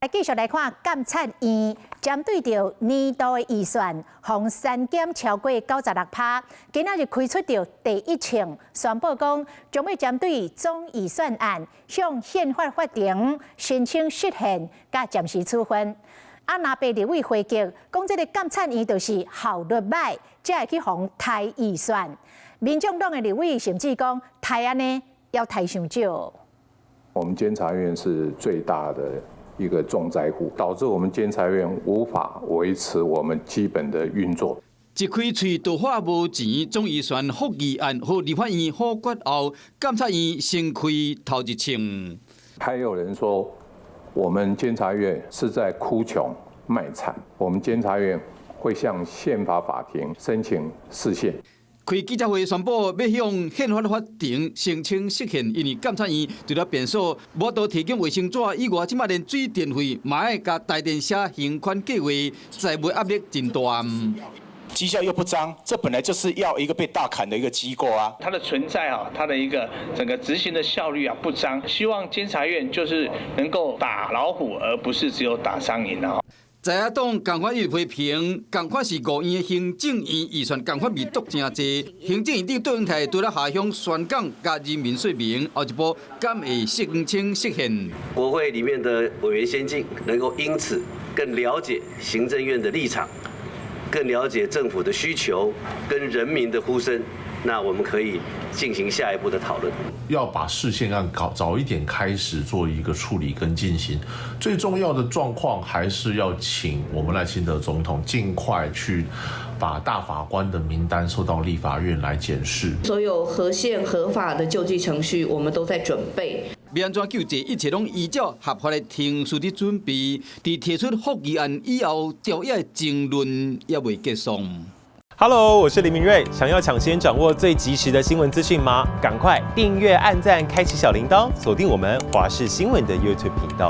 來繼續來看監察院針對著年度的預算，予刪減超過96%，今仔日開出著第一槍，宣布講將欲針對總預算案向憲法法庭申請釋憲佮暫時處分。啊，藍白立委回擊，講這个監察院就是效率䆀，才會去予刣預算。民眾黨的立委甚至講刣按呢猶刣傷少。我們監察院是最大的一個重災戶，導致我們監察院無法維持我們基本的運作。一開喙就話無錢，總預算覆議案予立法院否決後，監察院先開頭一槍。還有人說，我們監察院是在哭窮賣慘，我們監察院會向憲法法庭申請釋憲。開記者會宣布欲向憲法法庭申請釋憲，因為監察院除了便所無法度提供衛生紙以外，這擺連水電費嘛愛共台電寫還款計劃，財務壓力真大。績效又不彰，這本來就是要一個被大砍的一個機構啊。它的存在啊，它的一個整個執行的效率啊不彰。希望監察院就是能夠打老虎，而不是只有打蒼蠅啊。在野黨共款伊批評，共款是五院的行政院預算共款未剁誠濟，行政院長卓榮泰除了下鄉宣講佮人民說明，後一步敢會申請釋憲。國會裡面的委員先進，能夠因此更了解行政院的立場，更了解政府的需求跟人民的呼聲，那我們可以進行下一步的討論。要把釋憲案搞早一點開始做一個處理跟進行，最重要的狀況還是要請我們賴清德總統盡快去把大法官的名單送到立法院來檢視。所有合憲合法的救濟程序，我們都在準備。欲按怎救濟，一切攏依照合法的程序佇準備。佇提出覆議案以後，朝野的爭論猶未結束。 Hello，我是林明瑞。想要搶先掌握最及時的新聞資訊嗎？趕快訂閱、按讚、開啟小鈴鐺，鎖定我們華視新聞的 YouTube 頻道。